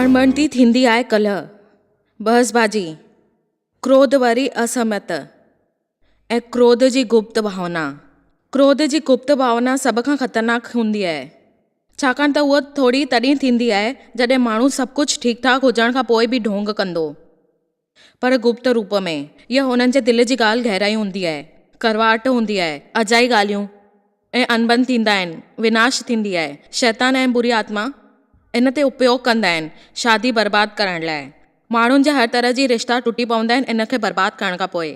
اڻبڻتي ٿيندي آهي ڪلهه، بحث بازي، ڪروڌ واري اسهمت ۽ ڪروڌ جي گپت ڀاونا. ڪروڌ جي گپت ڀاونا سڀ کان خطرناڪ هوندي آهي، ڇاڪاڻ ته اها ٿوري تڏهن ٿيندي آهي جڏهن ماڻهو سڀ ڪجهه ٺيڪ ٺاڪ هجڻ کان پوء به ڍونگ ڪندو، پر گپت روپ ۾. اها هنن جي دل جي ڳالهه گهرائي هوندي آهي، ڪڙواهٽ هوندي آهي، اجائي ڳالهيون ۽ اڻبڻت ٿيندا آهن، وناش ٿيندي آهي. شيطان ۽ بري آتما ان تي اپيوگ ڪندا آهن شادي برباد ڪرڻ لاء. ماڻهن جا هر طرح جي رشتا ٽٽي پوندا آهن ان کي برباد ڪرڻ کان پوء.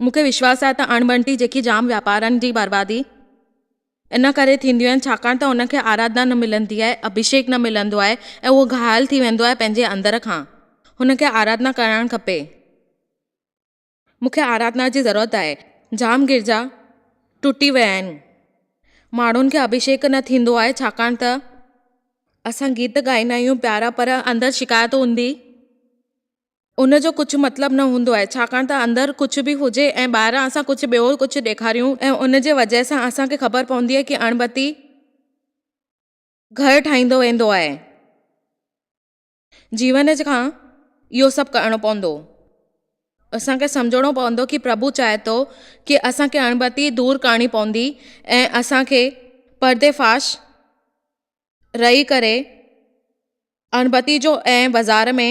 مون کي وشواس آهي ته اڻبڻتي جيڪي جام واپارن جي بربادي ان ڪري ٿينديون آهن ڇاڪاڻ ته انهن کي آراڌنا نه ملندي آهي اڀيشيڪ نه ملندو آهي ۽ اهو گهايل ٿي ويندو آهي پنهنجي اندر کان هن کي آراڌنا ڪرڻ کپي. مون کي آراڌنا جي ضرورت آهي. جام گرجا ٽٽي ويا آهن. ماڻهن کي اڀيشيڪ نه ٿيندو آهي ڇاڪاڻ ته اسان گيت ڳائيندا آهيون پيارا پر اندر شڪايت هوندي ان جو ڪجهه مطلب نه هوندو آهي ڇاڪاڻ ته اندر ڪجهه به هجي ۽ ٻاهران اسان ڪجهه ٻيو ڪجهه ڏيکاريون ۽ ان جي وجه سان اسان کي خبر پوندي آهي ڪي اڻبتي گهر ٺاهيندو ويندو آهي. جيون کان اهو سڀ ڪرڻو پوندو. اسان کي سمجهڻو پوندو ڪي پرڀو چاهي ٿو ڪي اسان کي اڻبتي دور ڪرڻي پوندي ۽ اسان کي پردي فاش رهي ڪري اڻبتي جو ۽ بازار ۾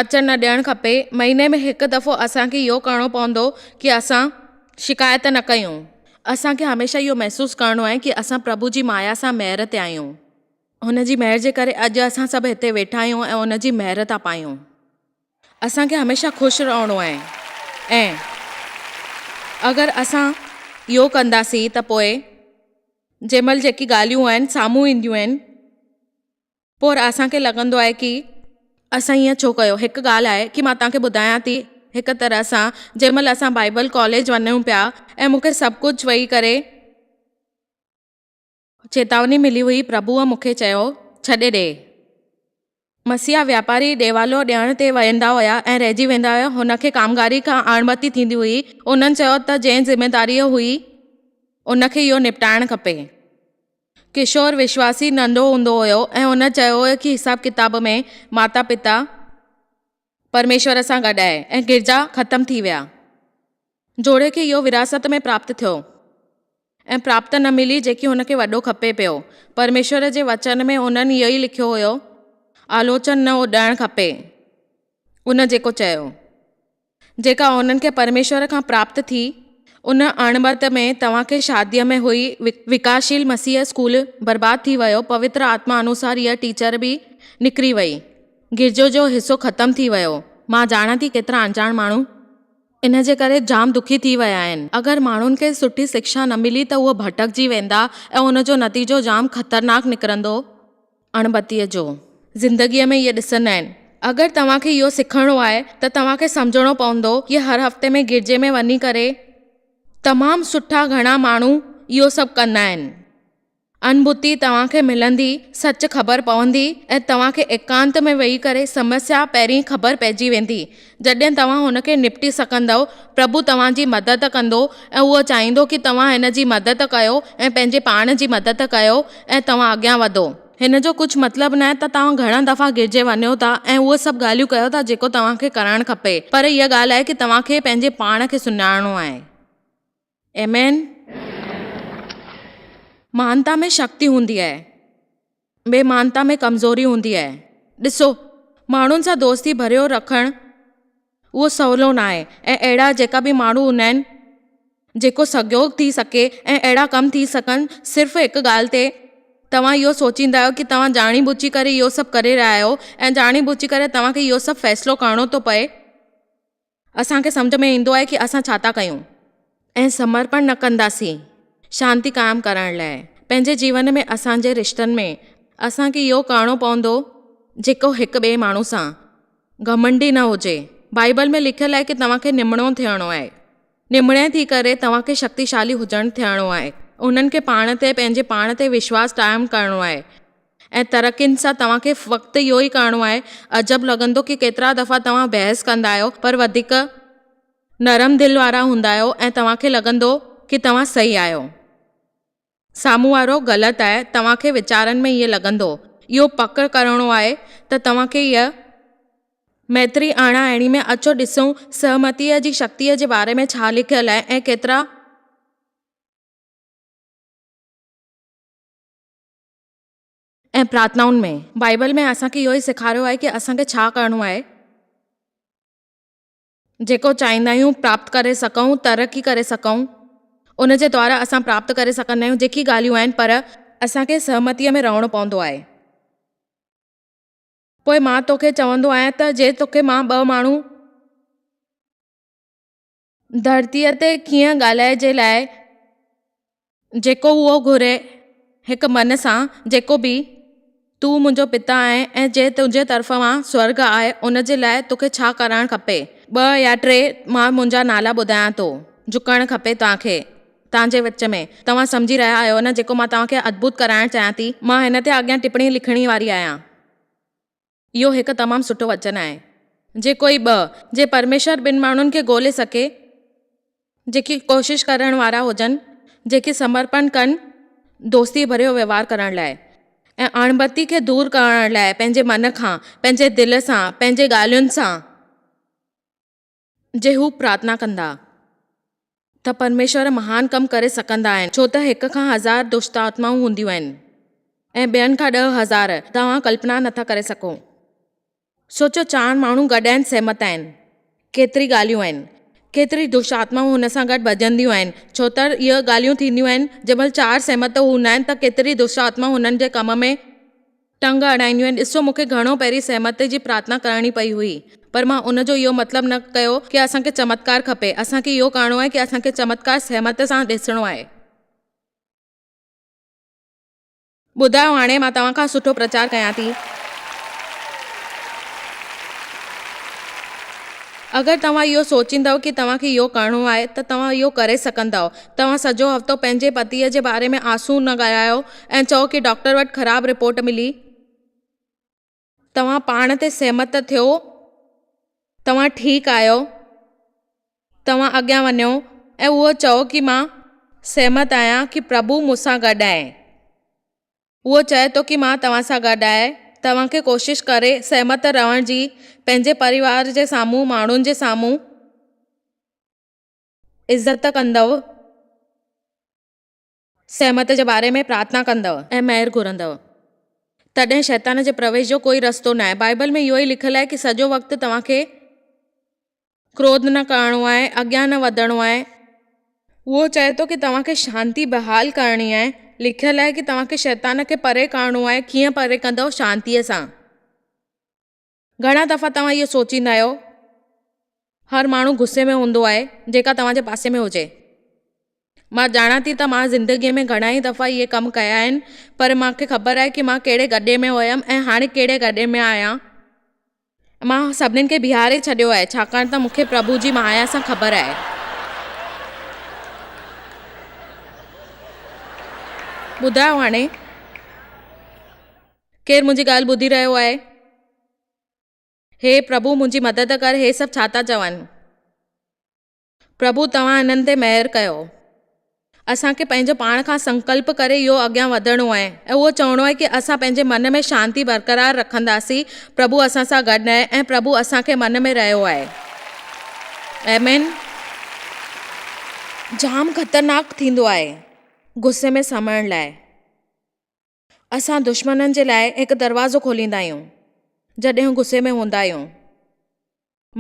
اچڻ نه ڏيڻ کپي. مهيني ۾ هڪ دفعو اسان کي اهو ڪرڻو پوندو ڪي اسان شڪايت نه ڪيون. اسان کي هميشه اهو محسوس ڪرڻو آهي ڪي اسان پرڀو جي مايا سان مهر تي آهيون. هن جي مهر جي ڪري اڄ اسان سڀ هتي ويٺا آهيون ۽ ان جي مهر ٿا پايون. اسان کي هميشه خوش رهڻو آهي ۽ اگر اسان اهو ڪنداسين ته پوء جنهن مهل جيڪي ڳالهيون آهن سامهون اينديون آهن پوء اسان کي لڳندو آهي ڪي اسان ائين ڇو ڪيو. هڪ ڳالهه آهي ڪي مان توهان کي ٻڌايان ٿي هڪ طرح سان جنهن مهل اسان بائيبل ڪاليج وڃون پيا ۽ مون کي سڀ ڪجهه ويهي ڪري چيتاوني ملي هئي، پرڀوء مون کي چيو، ڇڏي ڏي. مسيحا واپاري ڏيوالو ڏيڻ تي ويندا هيا ۽ رهجي ويندا هيا. هن کي ڪامگاري کان اڻبتي ٿيندي هئي. انهن چيو ته جنهن ذميداريء هئي، ان کي اهو نپٽائڻ کپي. ڪشور وشواسي ننڍو هوندو هيو ۽ هن چيو هيو ڪي حساب ڪتاب ۾ ماتا پتا پرميشور سان گڏ آهي ۽ گرجا ختم ٿي ويا. جوڙي کي اهو وراثت ۾ پراپت ٿيو. ۽ پراپت نه ملي جيڪي هن کي وڏو کپي پيو. پرميشور جي وچن ۾ انهن اهو ئي لکيو هيو، آلوچن نه اڏائڻ کپي. ان جيڪو چيو. جيڪا انهن کي پرميشور کان پراپت ٿي، ان اڻبڻت ۾ توهان کي شاديء ۾ هئي وڪاسشيل مسيح اسڪول برباد ٿي ويو، پوتر آتما انوسار اها ٽيچر به نڪري وئي. گرجو جو حصو ختم ٿي ويو. مان ڄاڻان ٿي ڪيترا اڻڄاڻ ماڻهو ان جي ڪري جام دکي ٿي ويا آهن. اگر ماڻهن کي سٺي شڪشا نه ملي ته اهي ڀٽڪجي ويندا ۽ ان جو نتيجو جام خطرناڪ نڪرندو. اڻبتيء جو. زندگيء ۾ اهي ڏسندا آهن. اگر توهان کي اهو سکڻو آهي ته توهان کي سمجهڻو پوندو ڪي هر هفتي ۾ گرجي ۾ وڃي ڪري تمام سٺا گهڻا ماڻهو اهو سڀ ڪندا آهن. انڀوتي توهان کي ملندي، سچ خبر پوندي ۽ توهان کي ايڪانت ۾ ويهي ڪري سمسيا پهرين خبر پئجي ويندي. جڏهن توهان هن کي نپٽي سگهندؤ، پرڀو توهان جي مدد ڪندو ۽ اهو چاهيندو ڪي توهان هن جي مدد ڪيو ۽ پنهنجي پاڻ جي مدد ڪيو ۽ توهان اڳيان وڌو. هن جو ڪجهه مطلب ناهي ته توهان گهڻا دفعا گرجي وڃو ٿا ۽ اهي سڀ ڳالهيون ڪيو ٿا جيڪو توهان کي ڪرڻ کپي، پر اها ڳالهه آهي ڪي توهان کي پنهنجي پاڻ کي سڃاڻڻو آهي. آمين. مهانتا ۾ شڪتي هوندي آهي، بي مهانتا ۾ ڪمزوري هوندي آهي. ڏسو، ماڻهن سان دوستي ڀريو رکڻ اهو سولو ناهي ۽ اهڙا جيڪا به ماڻهو هوندا آهن، جيڪو سهيوگ ٿي سگهي ۽ اهڙا ڪم ٿي سگهن صرف هڪ ڳالهه تي توهان اهو سوچيندا آهيو ڪي توهان ڄاڻي ٻجهي ڪري اهو سڀ ڪري رهيا آهيو ۽ ڄاڻي ٻجهي ڪري توهان کي اهو سڀ فيصلو ڪرڻو ٿو پئي. اسان کي سمجهه ۾ ايندو آهي ڪي اسان ڇا ٿا ڪيون. ۽ سمرپڻ نه ڪنداسين. شانتي قائم ڪرڻ لاء. پنهنجي جيون ۾ اسان جي رشتن ۾ اسان کي اهو ڪرڻو پوندو جيڪو هڪ ٻئي ماڻهو سان گهمنڊي نه هجي. بائيبل ۾ لکيل آهي ڪي توهان کي نمڻو ٿيڻو آهي. نمڻي ٿي ڪري توهان کي شڪتيشالي هجڻ ٿيڻو آهي. انهن کي پاڻ تي پنهنجي پاڻ تي وشواس قائم ڪرڻو آهي. ۽ ترقين سان توهان کي فقط اهو ئي ڪرڻو آهي. عجب لڳندو ڪي ڪيترا دفعا توهان بحث ڪندا آهيو پر وڌيڪ نرم دل وارا هوندا آهيو ۽ توهان کي لڳندو ڪي توهان صحيح آهيو. سامهون وارو غلط آهي توهان کي ويچارن ۾ ائين لڳندو. اهو پڪ ڪرڻو آهي ته توهان کي هيء ميتري اڻ آڻي ۾ اچو ڏسون سهمتيء جي شڪتيء جي باري ۾ ڇا لکيل آهي ۽ ڪيترا ۽ پرارٿنائن ۾. بائيبل ۾ اسان کي اهو ئي سيکاريو آهي ڪي اسان کي ڇا ڪرڻو آهي. جيڪو چاهيندا آهيون پراپت ڪري سگهون، ترقي ڪري سگهون، ان جي دوارا اسان پراپت ڪري سگهندا آهيون جيڪي ڳالهيون آهن پر اسان کي سهمتيء ۾ رهڻو پوندو آهي. پوء مان توکي چوندو آهيان ته جي توکي مان ٻه ماڻهو. ڌرتيء تي ڪيئن ڳالهائي جي لاء جيڪو اهو گهري هڪ من سان جيڪو به تون منهنجو پتا آهين ۽ جي تنهنجي طرفان سورڳ آهي ان جي لاء توکي ڇا ڪرڻ کپي ٻه يا ٽي مان منهنجا نالا ٻڌايان ٿو جهڪڻ کپي توهان کي توهان جي وچ ۾ توهان سمجهي رهيا آهيو نه جيڪو مان توهان کي ادڀت ڪرائڻ چاهيان ٿي مان هن تي اڳيان ٽپڻي لکڻي واري آهيان. اهو هڪ تمام سٺو وچن آهي. جي ڪوئي ٻه، جي پرميشور ٻن ماڻهن کي ڳولي سگهي، جيڪي ڪوشش ڪرڻ وارا هجن، جيڪي سمرپڻ ڪن دوستي ڀريو وهنوار ڪرڻ لاء ۽ اڻبتي کي دور ڪرڻ لاء پنهنجي من کان، پنهنجي دل سان، پنهنجي ڳالهين سان، جي هو پرارٿنا ڪندا ته پرميشور مهان ڪم ڪري سگهندا آهن، ڇو ته هڪ کان هزار دشت آتمائون هونديون آهن ۽ ٻين کان 10,000، توهان ڪلپنا نٿا ڪري سگهو. سوچيو چار ماڻهو گڏ آهن سهمت آهن. ڪيتري ڳالهيون آهن. ڪيتري دشت آتمائون هن سان گڏ ڀڄنديون آهن، ڇو ته اهي ڳالهيون ٿينديون آهن، جنهن مهل چار سهمت هوندا آهن ته ڪيتري دشت آتمائون هنن جي ڪم ۾ ٽنگ اڙائينديون آهن. ڏسو مون کي گهڻو پهرين سهمتي جي پرارٿنا ڪرڻي پئي هئي. پر مان ان جو اهو مطلب نه ڪيو ڪي اسان کي چمتڪار کپي. اسان کي اهو ڪرڻو آهي ڪي اسان کي چمتڪار سهمت سان ڏسڻو آهي. ٻڌايو هاڻي مان توهان کان سٺو پرچار ڪيان ٿي. اگر توهان اهو سوچيندؤ ڪي توهان کي اهو ڪرڻو آهي ته توهان اهو ڪري سگهندؤ. توهان سڄو هفتو پنهنجي پتيء جي باري ۾ آنسو نه ڳارايو ۽ چئو ڪي ڊاڪٽر وٽ خراب رپورٽ ملي. توهان پاڻ تي سهمت ٿيو. توهان ٺيڪ آهيو. توهان اڳيان وڃو ۽ اهو چئو ڪي مان سهمت آهيان ڪي پرڀو مون سان گڏ آهي. اهو چئي ٿو ڪي مان توهان سان گڏ آهي، توهان کي ڪوشش ڪري سهمت رهڻ جي، پنهنجي پريوار جي سامهون ماڻهن جي سامهون عزت ڪندؤ، سهمت جي باري ۾ پرارٿنا ڪندؤ ۽ مهر گهرندؤ، تڏهن شيطان جي پرويش جو ڪوئي رستو ناهي. بائيبل ۾ اهو ئي لکيل آهي ڪي سڄو وقت توهان کي ڪروڌ نه ڪرڻو آهي، اڳيان نه وڌڻو آهي. اهو چئي ٿو ڪي توهان کي شانتي بحال ڪرڻي آهي. لکيل آهي ڪي توهان کي شيطان کي پري ڪرڻو آهي، ڪيئن پري ڪندؤ؟ شانتيء سان. گهڻا دفعا توهان اهو سوچيندا آهيو، هر ماڻهو غصي ۾ هوندو آهي، جيڪا توهان جي پاسي ۾ هجي. مان ڄاڻان ٿي ته مان زندگيء ۾ گهڻا ئي دفعا اهي ڪم ڪيا آهن، پر مان کي خبر آهي ڪي مان ڪهڙي گڏي ۾ هيم ۽ هاڻي ڪهڙي گڏي ۾ آهيان. مان سڀنين کي بيهاري ڇڏيو آهي، ڇاڪاڻ ته مون کي پرڀو جي مايا سان خبر آهي. ٻڌايو هاڻي ڪير منهنجي ڳالهه ٻڌي رهيو آهي؟ هي پرڀو منهنجي مدد ڪر، هي سڀ ڇا ٿا چون؟ پرڀو توهان انهن تي مهر ڪيو. اسان کي پنهنجو پاڻ کان سنڪلپ ڪري اهو اڳيان وڌڻو آهي ۽ اهو چوڻو آهي ڪي اسان پنهنجي من ۾ شانتي برقرار رکنداسين، پرڀو اسان سان گڏ آهي ۽ پرڀو اسان کي من ۾ رهيو آهي. آمين. جام خطرناڪ ٿيندو آهي غصي ۾ سمهڻ لاء. اسان دشمنن جي لاء هڪ دروازو کوليندا آهيون جڏهن هو غصي ۾ هوندا آهيون.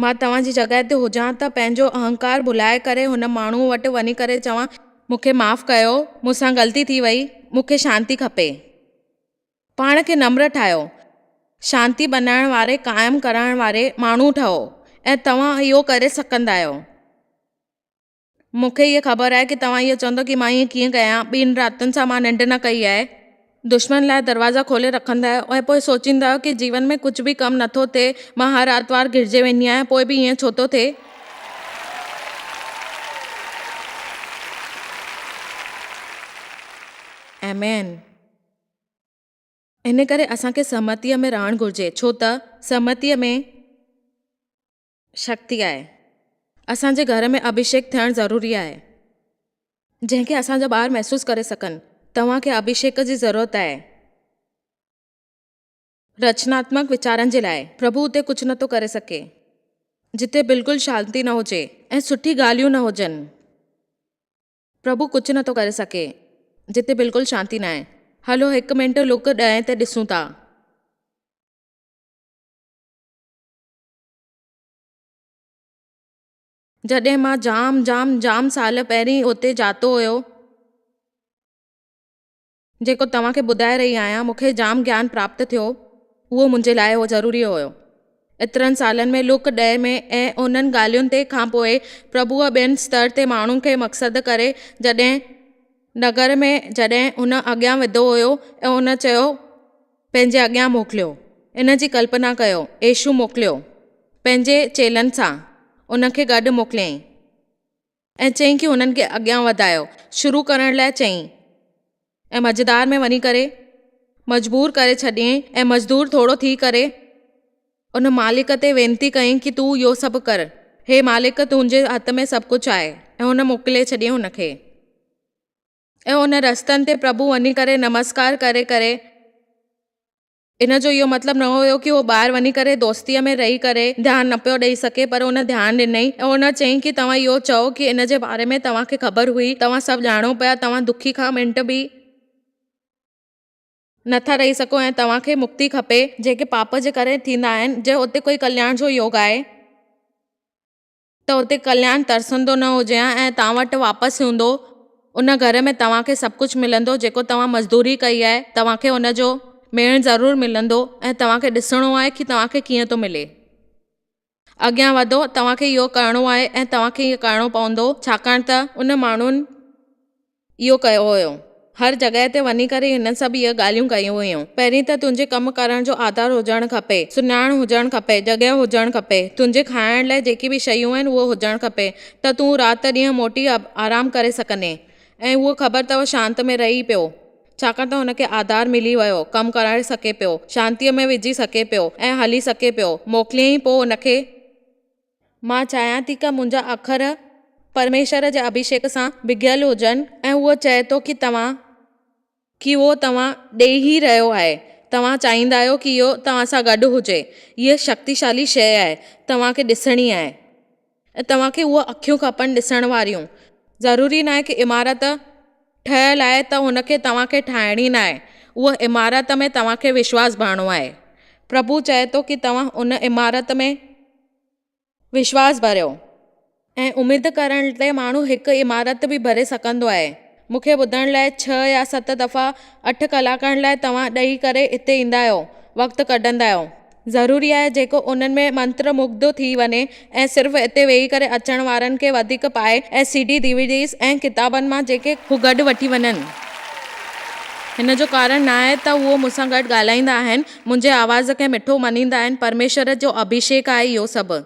مان توهان جي جڳهه تي هجان ته پنهنجو اهنڪار ڀلائي ڪري هن ماڻهوء وٽ وڃي ڪري چوان، مون کي معاف ڪيو، مون سان غلطي ٿي وئي، مون کي شانتي کپي. پاڻ کي نمر ٺاهيو. شانتي بنائڻ واري، قائم ڪرڻ واري ماڻهو ٺهو ۽ توهان اهو ڪري سگهندا آهيو. مون کي هيء خبر آهي ڪي توهان اهو چوندؤ ڪي مان ائين ڪيئن ڪيان، ٻن راتن سان مان ننڊ نه ڪئي آهي. دشمن لاء دروازا کولي رکندا آهيو ۽ پوء سوچيندا آهيو ڪي جيون ۾ ڪجهه به ڪم نٿو ٿئي، مان هر آرتوار گهرجي ويندي آهيان پوء به ائين ڇو ٿو ٿئي؟ آمين. ان ڪري اسان کي سهمتيء ۾ رهڻ گهرجي، ڇو ته سهمتيء ۾. شڪتي آهي. اسان جي گهر ۾ اڀيشيڪ ٿيڻ ضروري آهي. جنهن کي اسان جا ٻار محسوس ڪري سگهن. توهان کي اڀيشيڪ جي ضرورت آهي. رچناتمڪ ويچارن جي لاء. پرڀو اتي ڪجهه نٿو ڪري سگهي. جتي بلڪل شانتي نه هجي ۽ سٺي ڳالهيون نه هجن. پرڀو ڪجهه نٿو ڪري سگهي. جتي بلڪل شانتي ناهي. هلو هڪ منٽ لوڪ ڏهين تي ڏسون ٿا. جڏهن مان جام جام جام سال پهرين اتي ڄاتو هيو. جيڪو توهان کي ٻڌائي رهي آهيان، مون کي جام گيان پراپت ٿيو، اهو منهنجي لاء ضروري هيو. ايترن سالن ۾ لوڪ ڏهه ۾ ۽ انهن ڳالهين تي کان پوء پرڀوء ٻين ستر تي ماڻهن کي مقصد ڪري جڏهن نگر ۾ جڏهن هن اڳيان وڌو هيو ۽ هن چيو پنهنجي اڳيان موڪليو. ان جي ڪلپنا ڪيو، يسوع موڪليو پنهنجي چيلن سان ان کي گڏ موڪليائين. ۽ چيائين ڪي هنن کي اڳيان وڌايو. شروع ڪرڻ لاء چيائين ۽ مزيدار ۾ وڃي ڪري مجبور ڪري ڇڏيائين ۽ مزدور ٿورو ٿي ڪري ان مالڪ تي وينتي ڪيائين ڪي تون اهو سڀ ڪر هي مالڪ تنهنجي هٿ ۾ سڀ ڪجهه آهي ۽ هن موڪلي ڇڏيائين هن کي. ۽ ان رستن تي پرڀو وڃي ڪري نمسڪار ڪري ڪري. ان جو اهو مطلب نه هيو ڪي هو ٻاهر وڃي ڪري دوستيء ۾ رهي ڪري ڌيان نه پيو ڏئي سگهي پر هن ڌيان ڏنئي ۽ هن چيائين ڪي توهان اهو چئو ڪي ان جي باري ۾ توهان کي خبر هئي توهان سڀ ڄاڻو پيا توهان دکي کان منٽ به نه ٿا رهي سگهو ۽ توهان کي مڪتي کپي. جيڪي پاپ جي ڪري ٿيندا آهن جي اتي ڪوئي ڪلياڻ جو يوگ آهي. ته اتي ڪلياڻ ترسندو نه هجي ها ۽ توهان وٽ واپس هوندو ان گهر ۾ توهان کي سڀ ڪجهه ملندو جيڪو توهان مزدوري ڪئي آهي توهان کي ان جو ميڻ ضرور ملندو ۽ توهان کي ڏسڻو آهي ڪي توهان کي ڪيئن ٿو ملي اڳيان وڌو توهان کي اهو ڪرڻو آهي ۽ توهان کي ائين ڪرڻو پوندو ڇاڪاڻ ته ان ماڻهن اهو ڪيو هيو. هر جڳهه تي وڃي ڪري هنن سڀ اهي ڳالهيون ڪيون هيون. پهرين ته تنهنجي ڪم ڪرڻ جو آڌار هجڻ کپي، سڃاڻ هجڻ کپي، جڳهه هجڻ کپي، تنهنجي کائڻ لاء جيڪي به شيون آهن اهو هجڻ کپي ته تون رات ڏينهن موٽي آرام ڪري سگهندين ۽ اهو خبر اٿو شانت ۾ رهي پيو ڇاڪاڻ ته هن کي آڌار ملي ويو، ڪم ڪرائي سگهي پيو، شانتيء ۾ وجهي سگهي پيو ۽ هلي سگهي پيو. موڪليائين پوء هن کي. مان چاهيان ٿي ته منهنجا اکر پرميشور جي اڀيشيڪ سان ڀڳيل هجن ۽ اهو چئي ٿو ڪي توهان ڪي اهو توهان ڏئي ئي رهيو آهي. توهان چاهيندا آهيو ڪي اهو توهان سان گڏ هجي. هيء شڪتيشالي شيء آهي. توهان کي ڏسڻي آهي ۽ توهان کي اهو اکيون کپن ڏسڻ واريون. ضروري ناهي ڪي عمارت ٺهيل آهي ته هن کي توهان کي ٺاهڻي ناهي. اهو عمارت ۾ توهان کي وشواس ڀرڻو آهي. پرڀو چئي ٿو ڪي توهان ان عمارت ۾. وشواس ڀريو ۽ اميد ڪرڻ تي ماڻهو هڪ عمارت به ڀري سگهندو آهي. مون کي ٻڌڻ لاء ڇهه يا ست دفعا اٺ ڪلاڪن لاء توهان ڏئي ڪري هتي ايندا آهيو، وقت ڪڍندا آهيو. ضروري آهي جيڪو انهن ۾ منتر مگڌ ٿي وڃي ۽ صرف هتي ويهي ڪري اچڻ وارن کي وڌيڪ پائي ۽ C D, D V Ds ۽ ڪتابن مان جيڪي هو گڏ وٺي وڃن. هن جو ڪارڻ نه آهي ته هو مون سان گڏ ڳالهائيندا آهن، منهنجي آواز کي مٺو مڃيندا آهن، پرميشور جو اڀيشيڪ آهي اهو سڀ.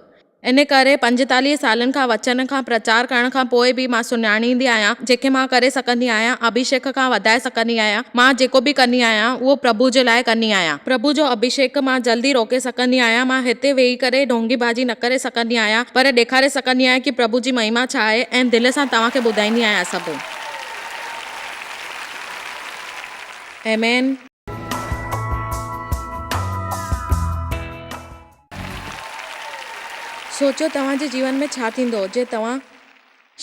ان ڪري 45 سالن کان وچن کان پرچار ڪرڻ کان پوء به مان سڃاڻيندي آهيان، جيڪي مان ڪري سگهندي آهيان، اڀيشيڪ کان وڌائي سگهندي آهيان، مان جيڪو به ڪندي آهيان، اهو پرڀو جي لاء ڪندي آهيان. پرڀو جو اڀيشيڪ مان جلدي روڪي سگهندي آهيان، مان هتي ويهي ڪري ڍونگي بازي نه ڪري سگهندي آهيان، پر ڏيکاري سگهندي آهيان ڪي پرڀو جي مهما ڇا آهي ۽ دل سان توهان کي ٻڌائيندي آهيان سڀ. آمين. سوچيو توهان جي جيون ۾ ڇا ٿيندو جي توهان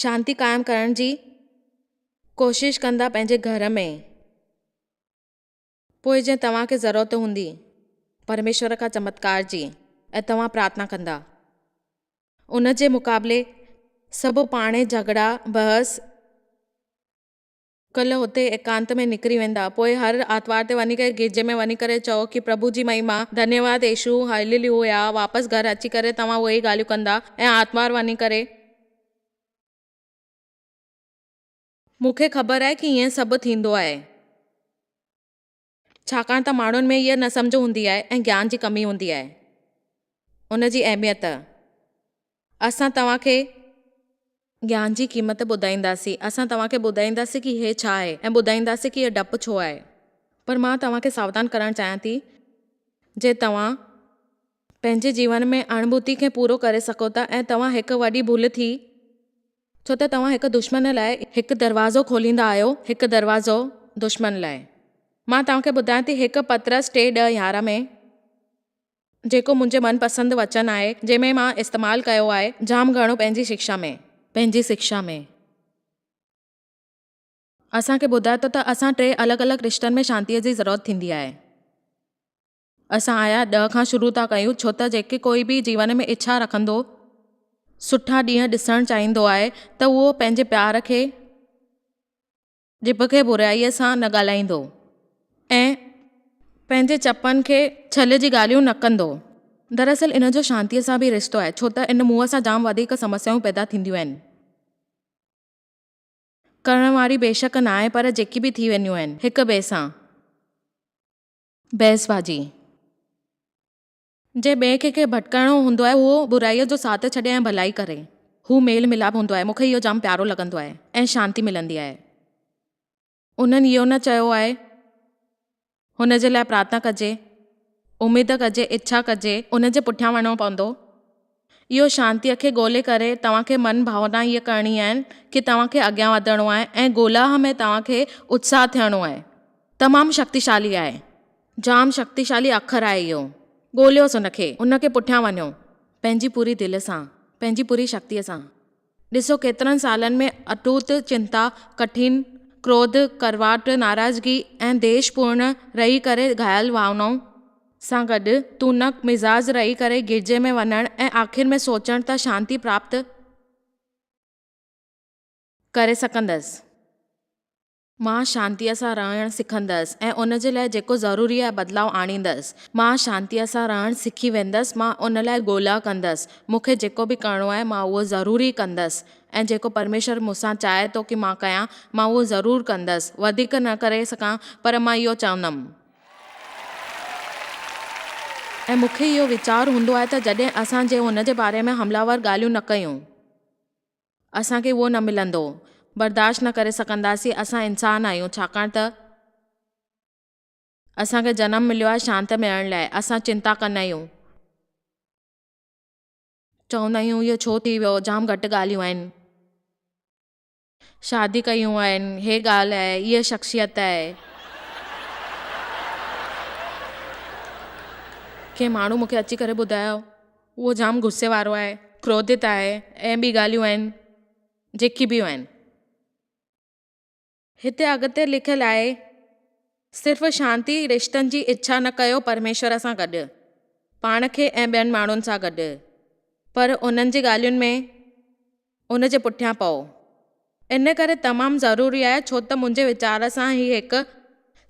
شانتي قائم ڪرڻ جي ڪوشش ڪندا پنهنجي گهر ۾. پوء جنهن توهان کي ضرورت هوندي پرميشور کان چمتڪار جي ۽ توهان پرارٿنا ڪندا. ان جي مقابلي سڀ پاڻي جهڳڙا بحث. ڪلهه هتي ايڪانت ۾ نڪري ويندا. پوء هر آتوار تي وڃي ڪري گرجي ۾ وڃي ڪري چئو ڪي پرڀو جي مهما، ڌنيواد يسوع، هاليلويا، واپس گهر اچي ڪري توهان اهي ئي ڳالهيون ڪندا ۽ آتوار وڃي ڪري. مون کي خبر آهي ڪي ائين سڀ ٿيندو آهي. ڇاڪاڻ ته ماڻهن ۾ اها نه سمجهه هوندي آهي ۽ گيان جي ڪمي هوندي آهي. ان جي اهميت. اسان توهان کي. گيان جي قيمت ٻڌائينداسين. اسان توهان کي ٻڌائينداسين ڪي هي ڇا آهي ۽ ٻڌائينداسين ڪي هي ڊپ ڇو آهي. پر مان توهان کي ساوڌان ڪرڻ چاهيان ٿي جي توهان. پنهنجي جيون ۾ اڻڀوتي کي پورو ڪري سگهو ٿا ۽ توهان هڪ وڏي ڀل ٿي. ڇو ته توهان هڪ دشمن لاء هڪ دروازو کوليندا آهيو، هڪ دروازو دشمن لاء. مان توهان کي ٻڌايان ٿي هڪ پطرس ٽي ڏهه 11 ۾. جيڪو منهنجي من پسند وچن آهي، جنهن ۾ مان استعمال ڪيو آهي جام گهڻو پنهنجي شڪشا ۾. پنهنجي شڪشا ۾. اسان کي ٻڌائي ٿو ته اسان ٽي الڳ الڳ رشتن ۾ شانتيء جي ضرورت ٿيندي آهي. اسان آيا ڏهه کان شروع ٿا ڪيون ڇو ته جيڪي ڪوئي به جيون ۾ اڇا رکندو سٺا ڏينهن ڏسڻ چاهيندو آهي ته اهو پنهنجي پيار کي ڄڀ کي برائيء سان نه ڳالهائيندو ۽ پنهنجي چپن کي ڇل جي ڳالهيون نه ڪندو. دراصل ان جو شانتيء سان به رشتو آهي ڇو ته ان منهن سان جام وڌيڪ سمسيائون پيدا ٿينديون آهن. ڪرڻ واري بيشڪ ناهي پر جيڪي به ٿي وينديون آهن هڪ ٻئي سان. بحث بازي. جنهن ٻئي کي کي ڀٽڪائڻو هوندو آهي اهو برائيء جو ساٿ ڇڏي ۽ ڀلائي ڪري. هو ميل ميلاپ هوندو آهي. مون کي اهو جام پيارو لڳندو آهي ۽ شانتي ملندي آهي. انهن اهو نه چيو آهي هن جي لاء پرارٿنا ڪجي، اميد ڪجي، اڇا ڪجي، ان جي پٺيان وڃڻو پوندو. اهو شانتيء کي ڳولي ڪري توهان کي من ڀاونا هيء ڪرڻي آهن ڪي توهان کي اڳيان وڌڻو آهي ۽ ڳولاهه ۾ توهان کي اتساهه ٿيڻو آهي. تمام شڪتيشالي آهي. جام شڪتيشالي اکر آهي اهو. ڳوليوس ان کي. ان کي پٺيان وڃو. پنهنجي پوري دل سان. پنهنجي پوري شڪتيء سان. ڏسو ڪيترن سالن ۾ اٽوت چنتا، ڪٺن، ڪروڌ، ڪڙواٽ، ناراضگي ۽ ديش پورڻ رهي ڪري گهايل ڀاونائن سان گڏ تونڪ مزاج رهي ڪري گرجي ۾ وڃڻ ۽ آخر ۾ سوچڻ ته شانتي پراپت ڪري سگهندس. مان شانتيء سان رهڻ سکندس ۽ ان جي لاء جيڪو ضروري آهي بدلاء آڻيندس. مان شانتيء سان رهڻ سکي ويندس، مان ان لاء ڳولا ڪندس. مون کي جيڪو به ڪرڻو آهي، مان اهو ضرور ئي ڪندس ۽ جيڪو پرميشور مون سان چاهي ٿو ڪي مان ڪيان، مان اهو ضرور ڪندس. وڌيڪ نه ڪري سگهان، پر مان اهو چوندم. ۽ مون کي اهو ويچار هوندو آهي ته جڏهن اسان جي هن جي باري ۾ حمله ور ڳالهيون نه ڪيون. اسان کي اهو نه ملندو. برداشت نه ڪري سگهنداسين. اسان انسان آهيون، ڇاڪاڻ ته. اسان کي جنم مليو آهي شانت ۾ رهڻ لاء. اسان چنتا ڪندا آهيون. چوندا آهيون اهو ڇو ٿي ويو، جام گهٽ ڳالهيون آهن. شادي ڪيون آهن، هي ڳالهه آهي، هيء شخصيت آهي. ڪنهن ماڻهو مون کي اچي ڪري ٻڌايو. اهو جام غصي وارو آهي، ڪروڌت آهي ۽ ٻي ڳالهيون آهن جيڪي به آهن. هتي اڳتي لکيل آهي، صرف شانتي رشتن جي اڇا نه ڪيو پرميشور سان گڏ، پاڻ کي ۽ ٻين ماڻهن سان گڏ، پر انهن جي ڳالهين ۾ ان جي پٺيان پئو. ان ڪري تمام ضروري آهي ڇو ته منهنجي ويچار سان هي هڪ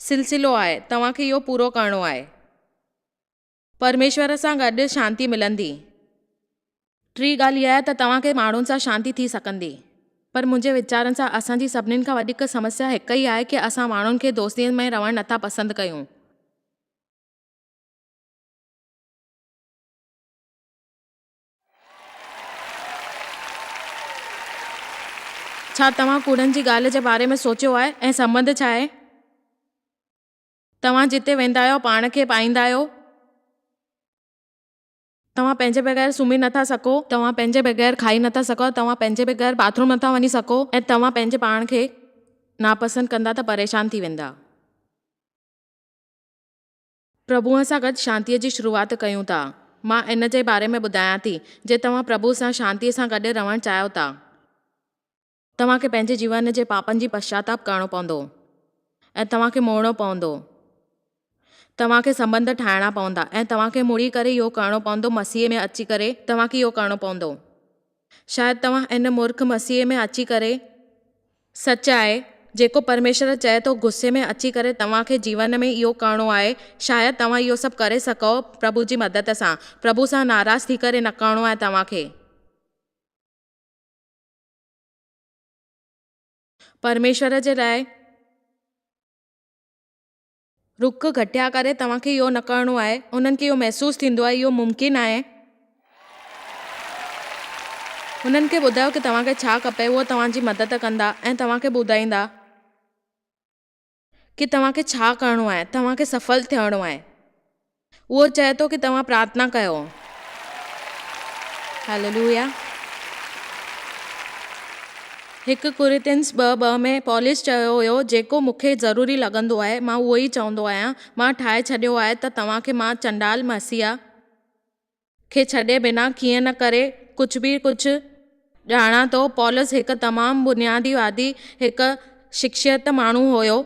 سلسلو آهي، توهان کي اهو پورو ڪرڻو آهي. پرميشور سان گڏ شانتي ملندي. ٽين ڳالهه اها آهي ته توهان کي ماڻهن سان شانتي ٿي سگهندي. پر منهنجي ويچارن سان اسان جي سڀنين کان وڏيڪ سمسيا هڪ ئي آهي ڪي اسان ماڻهن کي دوستيء ۾ رهڻ نٿا پسند ڪيون. ڇا توهان ڪوڙن جي ڳالهه جي باري ۾ سوچيو آهي ۽ سنٻنڌ ڇا آهي؟ توهان جتي ويندا آهيو پاڻ کي پائيندا آهيو. توهان پنهنجي بغير سمهي نٿا سگهو. توهان پنهنجي بغير کائي نٿا سگهو. توهان پنهنجي بغير باٿ روم نٿا وڃي سگهو ۽ توهان پنهنجي پاڻ کي ناپسند ڪندا ته پريشان ٿي ويندا. پرڀوء سان گڏ شانتيء جي شروعات ڪيون ٿا. مان ان جي باري ۾ ٻڌايان ٿي. جي توهان پرڀوء سان شانتيء سان گڏ رهڻ چاهيو ٿا. توهان کي پنهنجي جيون جي پاپن جي پشچاتاپ ڪرڻو پوندو ۽ توهان کي موڙڻو پوندو. توهان کي سنٻنڌ ٺاهڻا پوندا ۽ توهان کي مڙي ڪري اهو ڪرڻو پوندو مسيح ۾ اچي ڪري توهان کي اهو ڪرڻو پوندو. شايد توهان ان مورک مسيح ۾ اچي ڪري سچ آهي جيڪو پرميشور چئي ٿو غصي ۾ اچي ڪري توهان کي جيون ۾ اهو ڪرڻو آهي شايد توهان اهو سڀ ڪري سگهو پرڀو جي مدد سان پرڀو سان ناراض ٿي ڪري نه ڪرڻو آهي توهان کي. پرميشور جي لاء رخ گهٽيا ڪري توهان کي اهو نه ڪرڻو آهي. انهن کي اهو محسوس ٿيندو آهي اهو ممڪن آهي. انهن کي ٻڌايو ڪي توهان کي ڇا کپي اهو توهان جي مدد ڪندا ۽ توهان کي ٻڌائيندا ڪي توهان کي ڇا ڪرڻو آهي توهان کي سڦل ٿيڻو آهي. اهو چئي ٿو ڪي توهان پرارٿنا ڪيو. هاليلويا. هڪ ڪورنٿينس ٻه ٻه ۾ پولس چيو هيو جيڪو مون کي ضروري لڳندو آهي مان اهو ئي چوندو آهيان. مان ٺاهي ڇڏيو آهي ته توهان کي مان چنڊال مسيح. کي ڇڏي بنا ڪيئن نه ڪري ڪجهه به ڪجهه ڄاڻان ٿو. پولس هڪ تمام بنيادي وادي هڪ شخصيت ماڻهو هيو.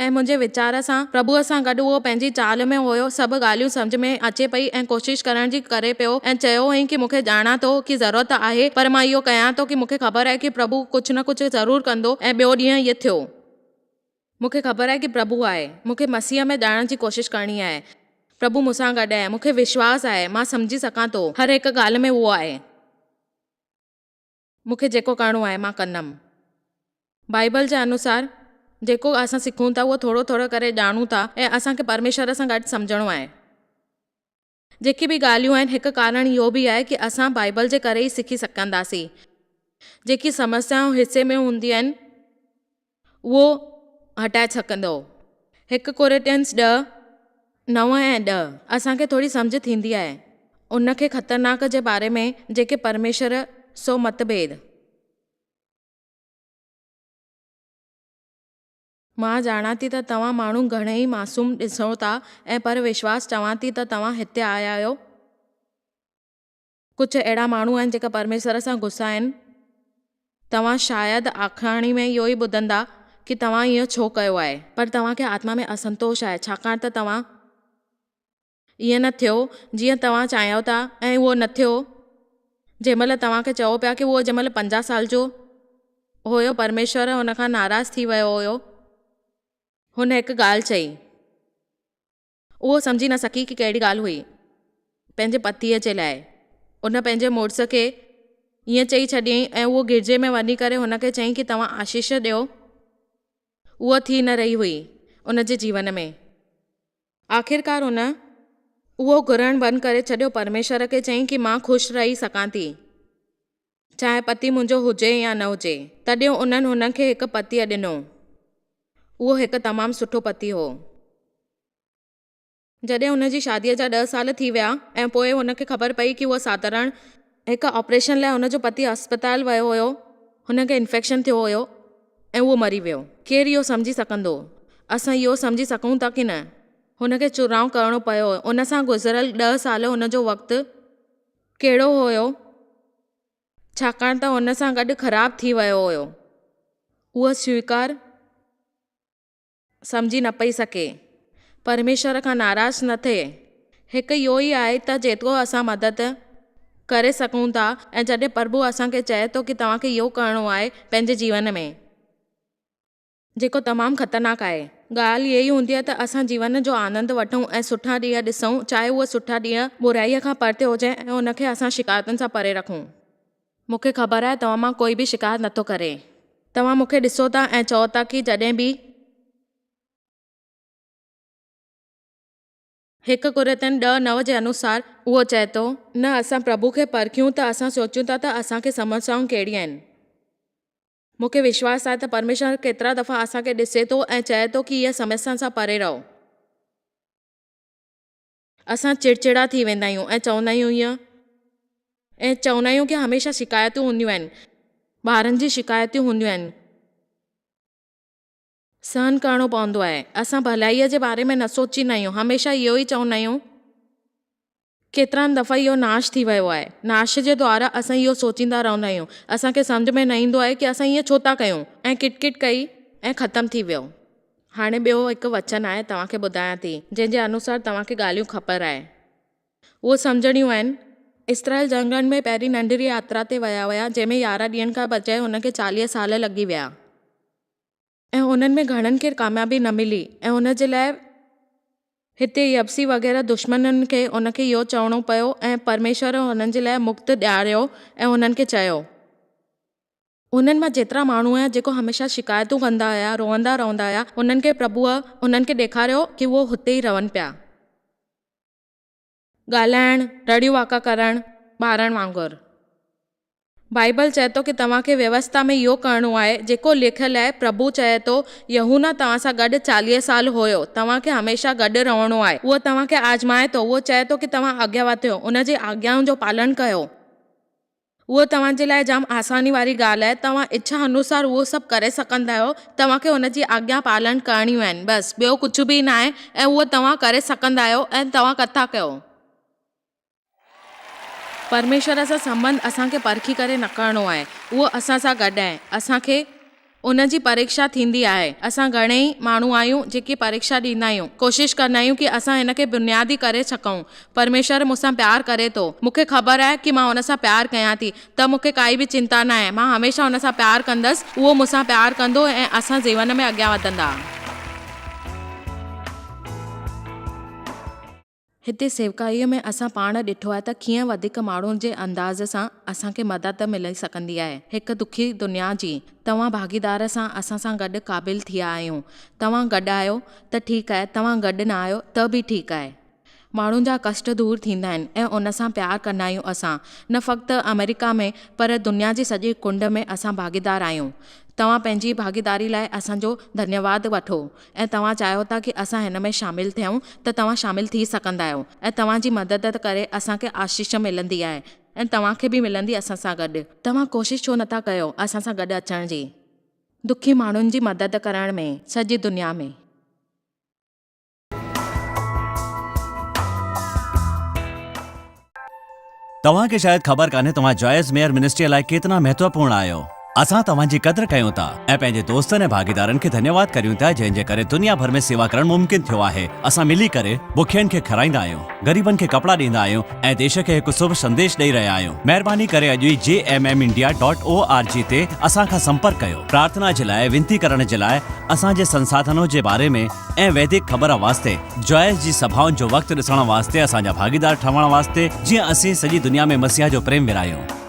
۽ منهنجي ويچار سان پرڀوء سان گڏ اهو پنهنجي چال ۾ هيو، سڀ ڳالهيون سمجهه ۾ اچي پئي ۽ ڪوشش ڪرڻ جي ڪري پيو ۽ چيو هئائين ڪي مون کي ڄاڻان ٿو ڪي ضرورت آهي پر مان اهو ڪيان ٿو ڪي مون کي خبر آهي ڪي پرڀو ڪجهه نه ڪجهه ضرور ڪندو ۽ ٻيو ڏينهن ائين ٿيو. مون کي خبر آهي ڪي پرڀو آهي. مون کي مسيح ۾ ڄاڻڻ جي ڪوشش ڪرڻي آهي. پرڀو مون سان گڏ آهي. مون کي وشواس آهي. مان سمجهي سگهان ٿو. هر هڪ ڳالهه ۾ اهو آهي. مون کي جيڪو ڪرڻو آهي مان ڪندم. بائيبل جي انوسار جيڪو اسان سکون ٿا اهو ٿورو ٿورو ڪري ڄاڻون ٿا ۽ اسان کي پرميشور سان گڏ سمجهڻو آهي. جيڪي به ڳالهيون آهن هڪ ڪارڻ اهو به آهي ڪي اسان بائيبل جي ڪري ئي سکي سگهنداسين. جيڪي سمسيائون حصي ۾ هونديون آهن اهو هٽائي سگهندو. هڪ ڪورنٿينس ڏهه، نو ۽ ڏهه اسان کي ٿوري سمجهه ٿيندي آهي ان کي خطرناڪ جي باري ۾ جيڪي پرميشور سو متڀيد. مان ڄاڻان ٿي ته توهان ماڻهو گهڻئي معصوم ڏسو ٿا ۽ پر وشواس چوان ٿي ته توهان هتي آيا آهيو. ڪجهه اهڙا ماڻهو آهن جيڪا پرميشور سان غصا آهن. توهان شايد آکاڻي ۾ اهو ئي ٻڌندا ڪي توهان اهو ڇو ڪيو آهي. پر توهان کي آتما ۾ اسنتوش آهي ڇاڪاڻ ته توهان ائين نه ٿيو جيئن توهان چاهيو ٿا ۽ اهو نه ٿيو جنهن مهل توهان کي چئو پيا ڪي اهو جنهن مهل 50 سال جو هيو پرميشور هن کان ناراض ٿي ويو هيو. هن هڪ ڳالهه چئي. اهو سمجهي نه سگهي ڪي ڪهڙي ڳالهه هئي. پنهنجي پتيء جي لاء. ان پنهنجي مڙس کي ائين چئي ڇڏيائين ۽ اهو گرجي ۾ وڃي ڪري هن کي چيائين ڪي توهان آشيش ڏيو. اها ٿي نه رهي هئي ان جي جيون ۾. آخرڪار هن اهو گهرڻ بند ڪري ڇڏيو پرميشور کي چيائين ڪي مان خوش رهي سگهان ٿي. چاهي پتي منهنجو هجي يا نه هجي. تڏهن انهن هن کي هڪ پتيء ڏنو. اهو هڪ تمام سٺو پتي هو. جڏهن هن جي شاديء جا ڏهه سال ٿي ويا ۽ پوء هن کي خبر پئي ڪي هوء ساڌارڻ هڪ آپريشن لاء هن جو پتي اسپتال ويو هيو. هن کي انفيڪشن ٿيو هيو ۽ اهو مري ويو. ڪير اهو سمجهي سگهندو؟ اسان اهو سمجهي سگهون ٿا ڪي نه؟ هن کي چناء ڪرڻو پيو. ان سان گذريل ڏهه سال هن جو وقت ڪهڙو هيو، ڇاڪاڻ ته هن سان گڏ خراب ٿي ويو هيو. هوء سويڪار سمجهي نه پئي سگهي. پرميشور کان ناراض نه ٿئي. هڪ اهو ئي آهي ته جيترو اسان مدد ڪري سگهون ٿا ۽ جڏهن پرڀو اسان کي چئي ٿو ڪي توهان کي اهو ڪرڻو آهي پنهنجي جيون ۾. جيڪو تمام خطرناڪ آهي. ڳالهه اها ئي هوندي آهي ته اسان جيون جو آنند وٺون ۽ سٺا ڏينهن ڏسون، چاهي اهي سٺا ڏينهن برائيء کان پرتي هجن ۽ ان کي اسان شڪايتن سان پري رکون. مون کي خبر آهي توهان مان ڪوئي به شڪايت نٿو ڪري. توهان مون کي ڏسو ٿا ۽ چئو ٿا ڪي جڏهن به. هڪ ڪورنٿين ڏهه نو جي انوسار اهو چئي ٿو. نه اسان پرڀو کي پرکيون ته اسان سوچيون ٿا ته اسان کي سمسيائون ڪهڙيون آهن. مون کي وشواس آهي ته پرميشور ڪيترا دفعا اسان کي ڏسي ٿو ۽ چئي ٿو ڪي اها سمسيا سان پري رهو. اسان چڙچڙا ٿي ويندا آهيون ۽ چوندا آهيون ائين ۽ چوندا آهيون ڪي هميشه شڪايتون هونديون آهن. ٻارن جي شڪايتون هونديون آهن. سهن ڪرڻو پوندو آهي. اسان ڀلائيء جي باري ۾ نه سوچيندا آهيون. هميشه اهو ئي چوندا آهيون. ڪيترن دفعا اهو ناش ٿي ويو آهي. ناش جي دوارا اسان اهو سوچيندا رهندا آهيون. اسان کي سمجهه ۾ نه ايندو آهي ڪي اسان ائين ڇو ٿا ڪيون. ۽ ڪٽ ڪٽ ڪئي ۽ ختم ٿي ويو. هاڻي ٻيو هڪ وچن آهي توهان کي ٻڌايان ٿي جنهن جي انوسار توهان کي ڳالهيون خبر آهي. اهو سمجهڻيون آهن. اسرائيل جهنگن ۾ پهرين ننڍڙي ياترا تي ويا هيا جنهن ۾ 11 ڏينهن کان بجاء هن کي 40 سال لڳي ويا. ۽ انهن ۾ گهڻن کي ڪاميابي نه ملي ۽ ان جي لاء هتي يبسي وغيره دشمنن کي ان کي اهو چوڻو پيو ۽ پرميشور هنن جي لاء مڪت ڏياريو ۽ هنن کي چيو. انهن مان جيترا ماڻهو هيا جيڪو هميشه شڪايتون ڪندا هيا، روئندا رهندا هيا، انهن کي پرڀوء انهن کي ڏيکاريو ڪي اهو هتي ئي رهن پيا. ڳالهائڻ، رڙيون واڪا ڪرڻ، ٻارن وانگر. بائيبل چئي ٿو ڪي توهان کي ويوسٿا ۾ اهو ڪرڻو آهي، جيڪو لکيل آهي، پرڀو چئي ٿو، يوحنا توهان سان گڏ 40 سال هيو، توهان کي هميشه گڏ رهڻو آهي. اهو توهان کي آزمائي ٿو، اهو چئي ٿو ڪي توهان اڳيان وڌيو، ان جي آگيائن جو پالن ڪيو. اهو توهان جي لاء جام آساني واري ڳالهه آهي، توهان اڇا انوسار اهو سڀ ڪري سگهندا آهيو، توهان کي ان جي آگيا پالن ڪرڻيون آهن، بس ٻيو ڪجهه به ناهي ۽ اهو توهان ڪري سگهندا آهيو ۽ توهان ڪٿا ڪيو. پرميشور سان سنٻنڌ اسان کي پرکي ڪري نه ڪرڻو آهي. اهو اسان سان گڏ آهي. اسان کي ان جي پريڪشا ٿيندي آهي. اسان گهڻيئي ماڻهو آهيون جيڪي پريڪشا ڏيندا آهيون. ڪوشش ڪندا آهيون ڪي اسان هن کي بنيادي ڪري سگهون. پرميشور مون سان پيار ڪري ٿو. مون کي خبر آهي ڪي مان هن سان پيار ڪيان ٿي ته مون کي ڪائي به چنتا ناهي. مان هميشه هن سان پيار ڪندس. اهو مون سان پيار ڪندو ۽ اسان جيون ۾ اڳيان وڌندا. هتي سيوڪائيء ۾ اسان پاڻ ڏٺو آهي ته ڪيئن وڌيڪ ماڻهن جي انداز سان اسان کي مدد ملي سگهندي آهي. هڪ دکي دنيا جي توهان ڀاڳيدار سان اسان سان گڏ قابل ٿيا آهيون. توهان گڏ آهيو ته ٺيڪ آهي، توهان گڏ نه آهيو ته به ٺيڪ آهي. ماڻهن جا ڪشٽ دور ٿيندا آهن ۽ ان سان پيار ڪندا آهيون اسان نه فقط آمريڪا ۾ پر دنيا جي سڄي ڪنڊ ۾ اسان ڀاڳيدار آهيون. توهان پنهنجي ڀاڳيداري لاء اسان جو ڌنيواد وٺو. ۽ توهان چاهيو ٿا ڪي اسان هن ۾ شامل ٿيون ته توهان شامل ٿي سگهندا آهيو ۽ توهان جي مدد ڪري اسان کي آشيش ملندي آهي ۽ توهان کي به ملندي اسان سان گڏ. توهان ڪوشش ڇو نٿا ڪيو اسان سان گڏ اچڻ جي. دکي ماڻهن جي مدد ڪرڻ ۾ سڄي دنيا ۾. توهان کي شايد خبر ڪانهي توهان جوائس ميئر منسٽريء لاء ڪيتنا مهتوپورڻ آهيو. اسان توهان جي قدر ڪيون ٿا ۽ پنهنجي دوستن ۽ ڀاڳيدارن کي ڌنيواد ڪريون ٿا جنهن جي ڪري دنيا ڀر ۾ سيوا ڪرڻ ممڪن ٿيو آهي. اسان ملي ڪري بکين کي کارائيندا آهيون، غريبن کي ڪپڙا ڏيندا آهيون ۽ ديش کي هڪ شڀ سنديش ڏئي رهيا آهيون. مهرباني ڪري اڄ ئي J M M India dot O R G تي اسان کان سمپرڪ ڪيو. پرارٿنا جي لاء وينتي ڪرڻ جي لاء اسان جي سنساڌنو جي باري ۾ ۽ ويدڪ خبر واسطي جوائس جي سڀائن جو وقت ڏسڻ واسطي اسان جا ڀاڳيدار ٺهڻ واسطي جيئن اسين سڄي دنيا ۾ مسيح جو پريم ورهايون.